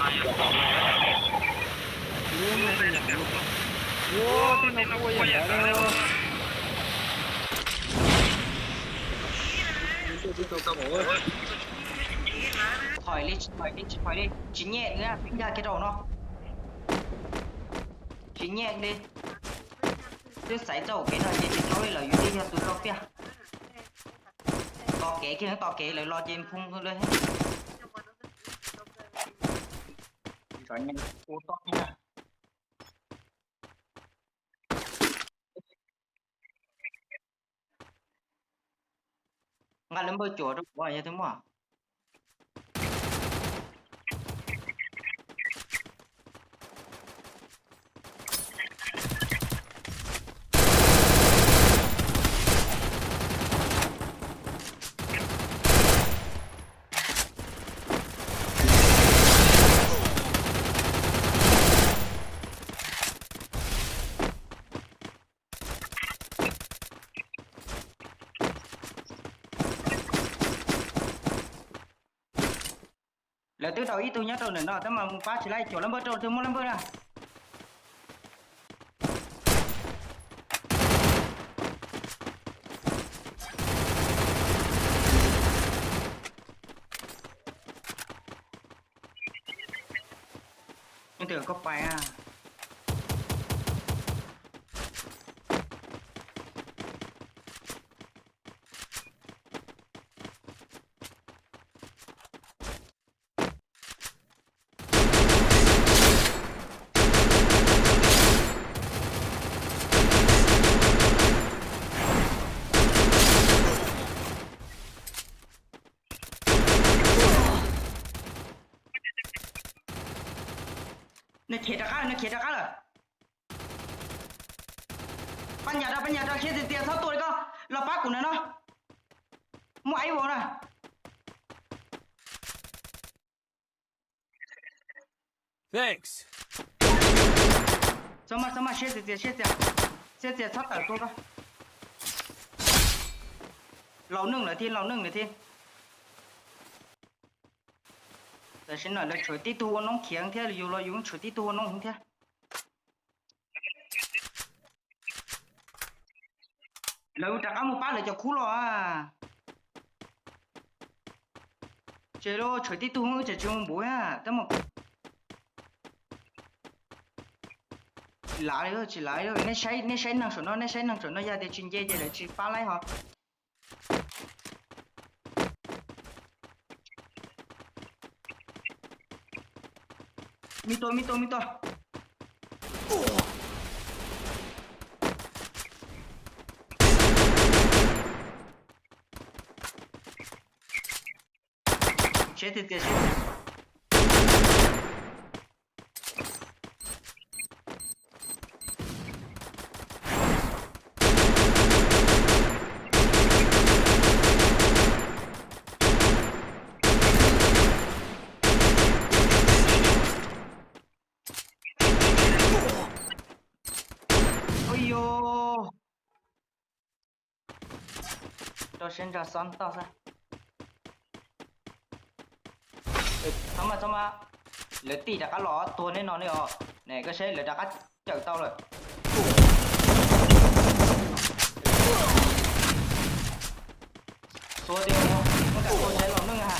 ໂອ້ ຕີນອກກົວຢ່າງໃດເນາະ. ຖອຍເລີຍ ຖອຍເລີຍ ຖອຍເລີຍ. ຊິແຍກເນາະ ຊິແຍກເດ້. ເຈົ້າໃສ່ເຈົ້າເປັນເອົາເຈັດເຈັດເກົ້າເລີຍ ຢູ່ທີ່ເຈົ້າຕົວເຈົ້າເປຍ. ຕໍ່ແກ ເຈົ້າຕໍ່ແກເລີຍ ລໍເຈນພຸ່ງເລີຍ. ສອນຍັງກູຕ້ອງນີ້ນະ. ງານລຳເບີໂຈດບໍ່ ຢ່າຖືໝໍ. ແລ້ວຕຶດເອົາອີ່ຕູຍາໂຕໜຶ່ງເນາະ ແຕ່ມາໝູ່ປ້າຊິໄລ່ໂຈນລຳເບີໂຕ ຖືໝໍລຳເບີນະ. ມັນເດີນເຂົ້າໄປອ່ະ. ໃນເຂດອາຄານ ໃນເຂດອາຄານລະ. ປັນຍາດາ ປັນຍາດາ ເຊເຕຍ ຊາວໂຕນີ້ກໍລະປາກກູນະເນາະ ໝູ່ໄອວໍນະ. Thanks. ສະມາ ສະມາ ເຊເຕຍ ເຊເຕຍ ເຊເຕຍ ຊາວໂຕກໍລາວໜຶ່ງລະທີ ລາວໜຶ່ງລະທີ. ແຕ່ຊິໜ້ອຍລະຊ່ວຍຕິຕູນ້ອງຂຽງເທຍ ຢູ່ລະຢູ່ຊ່ວຍຕິຕູນ້ອງເທຍ. ລະຕາກາໝູ່ປ້າລະຈະຄູຫຼໍ່ອາ ເຈໂລຊ່ວຍຕິຕູຈະຈິງບຸຍອາ ຕະໝົກ ຫຼາຍເດີ ຊິຫຼາຍເດີ. ໃນໄຊ ໃນໄຊນັ່ງສົນເນາະ ໃນໄຊນັ່ງສົນເນາະ ຢ່າແຕ່ຈິງເຈເຈລະຊິປ້າໄລ່ເຮົາ. ມີຕົວ ມີຕົວ ມີຕົວ. ເຊເຕຍ ເຊເຕຍ. ໂອ້ຍໂຍ. ໂຕເຊັນຈະຊອນຕໍ່ຊະ. ເອີ ເຂົ້າມາ ເຂົ້າມາ. ເຫຼືອຕີດາກາຫຼໍ່ຕົວແນ່ນອນເລີຍອອກ ແນ່ກໍໃຊ້ເຫຼືອດາກາເຈີເຕົາເລີຍ. ຕົວດຽວ ມັນກໍຕົວໃຊ້ລອບໜຶ່ງອະ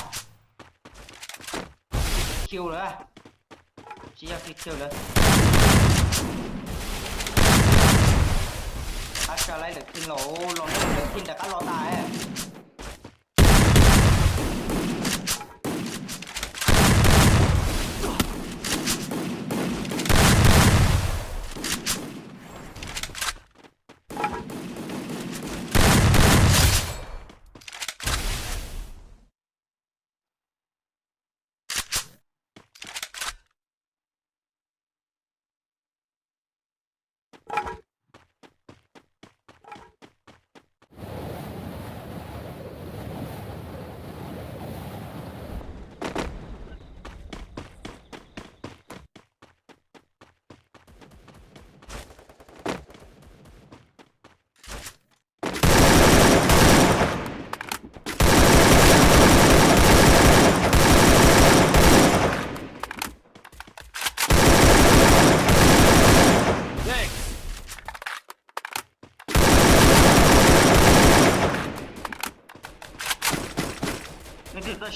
ຄິວເລີຍ. ຊິຢາກຄິວເລີຍ ອາດຈະໄລ່ເຫຼືອຂຶ້ນໂລ ລົງເຫຼືອຂຶ້ນແຕ່ກໍລໍຕາຍ. ໂ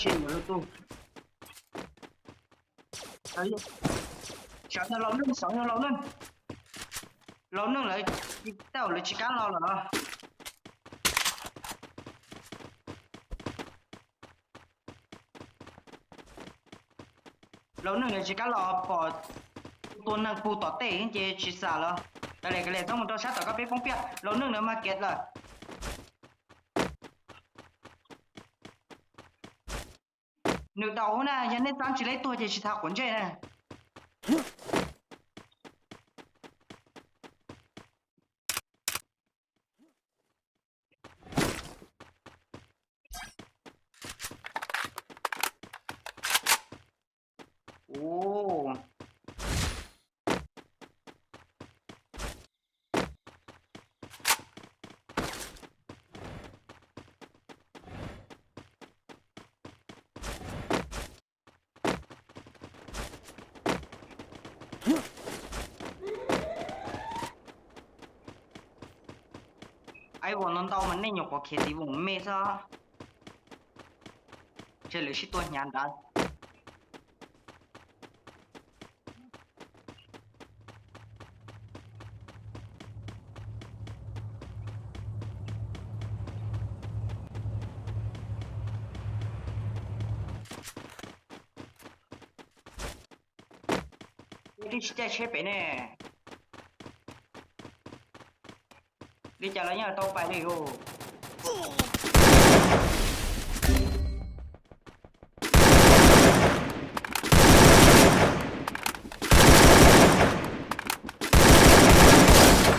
Trên một lô tô. Đấy. Sáu giờ lầu nưng, sáu giờ lầu nưng. Lầu nưng là chỉ tao là chỉ cá lầu là nó. Lầu nưng là chỉ cá lầu bỏ tua năng pu tỏ tệ chứ chỉ xả lầu. Cái này, cái này, tao một trò sát tỏ các bếp bóng piạ. Lầu nưng là market là. Nụ đầu na, ya nên tám chỉ lấy tua thì chỉ thả cuốn dây nè. Ồ. Ai vòng non tàu mà nên nhục có khía tí vùng mê sao. Chơi lưới shit tua nhàn đá. Đi xe xe bể nè. Đi chả lấy nhau tàu phải đi ô.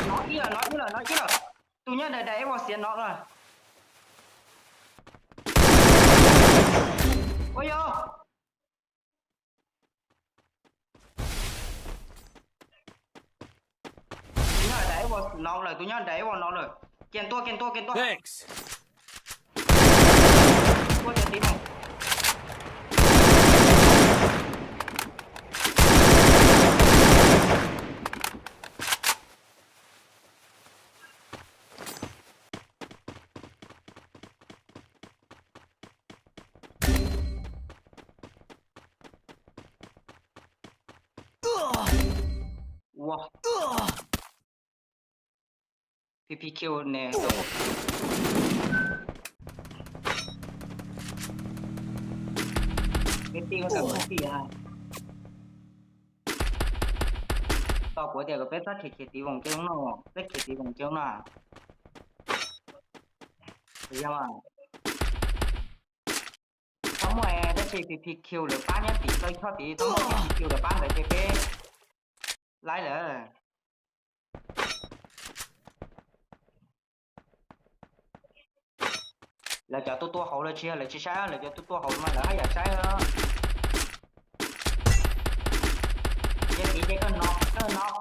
Nó đi rồi, nó đi rồi, nó đi rồi. Tụi nhá đẩy đẩy vào xiên nó rồi. Ôi yo. Tụi nhá đẩy vào nó rồi, tụi nhá đẩy vào nó rồi. Kiện tua, kiện tua, kiện tua. Thanks. Tua, kiện tí này. Ua. Pi pi kiu ແນ່. ເປັນຕີກັນກັບພວກພີ່ຫາ. ຕອບຫົວດຽວກໍເປັນສັດເຂດຕີວົງເຈົ້າເນາະ ເປັນເຂດຕີວົງເຈົ້ານະ. ຢ່າວ່າ ທຳມວຍໄດ້ເຊພີພີຄິວ ຫຼືປ້າຍາຕິ ເຈົ້າຊອດຕີ ທຳມວຍພີພີຄິວ ຫຼືປ້ານໄດ້ເຈເປ ຫຼາຍເລີຍ. ແລ້ວຈະຕົວຕົວເຂົາເລີຍເຊຍ ແລ້ວຊິໃຊ້ ແລ້ວຈະຕົວຕົວເຂົາມາ ແລ້ວໃຫ້ຢາກໃຊ້ເນາະ ເຈເປ ເຈກໍນອກ ເອີ ນອກ.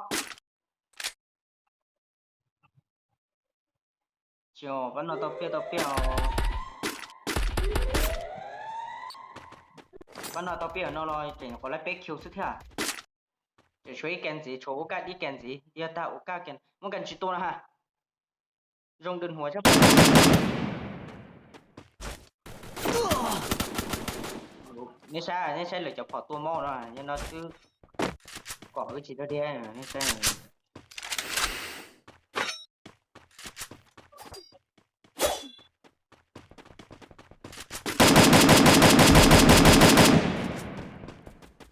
ຈະປະນອກຕໍ່ເປຍຕໍ່ເປຍ ປະນອກຕໍ່ເປຍເນາະ ລອຍເຈັງ ຂໍໄລ່ເປັກຄິວສຸດເທື່ອ ຈະຊ່ວຍແກນຊິ ໂຊໂອກາດອີກແກນຊິ ດຽວຕາໂອກາດແກນ ມັນກັນຊິໂຕນະຮະ ລົງດຶນຫົວຊະ ນີ້ຊະ ນີ້ຊະ ເຫຼືອຈະພໍຕົວໝໍເນາະ ຍັງນອນຄືເກາະຄືຊິດຽວ ນີ້ຊະ.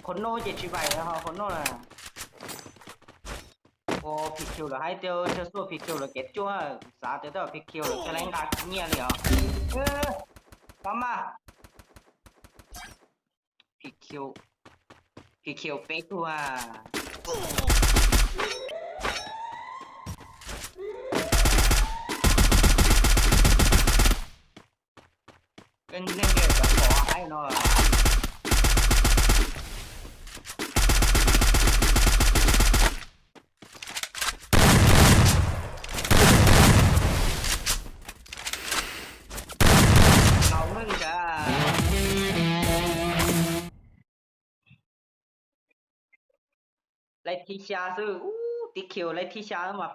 ຄົນໂນເຈັດສິບໃບແລ້ວເຮົາ ຄົນໂນນະ. ໂອ້ ພີຄິວລະໃຫ້ເຕີ ເຈົ້າສູ້ພີຄິວລະເກັບຈົວ ສາເຕີ ພີຄິວລະແກແລງກາເງຍເລີຍ. ເອີ ປາມາ. ພີຄິວ ພີຄິວເປັກວ່າ ເປັນເລື່ອງດຽວກັບຂໍໃຫ້ເນາະ. ເອົາເງິນຈ້າ ໄລ່ທີຊາຊື້ ອູ້ ຕິດຄິວ ໄລ່ທີຊາມາ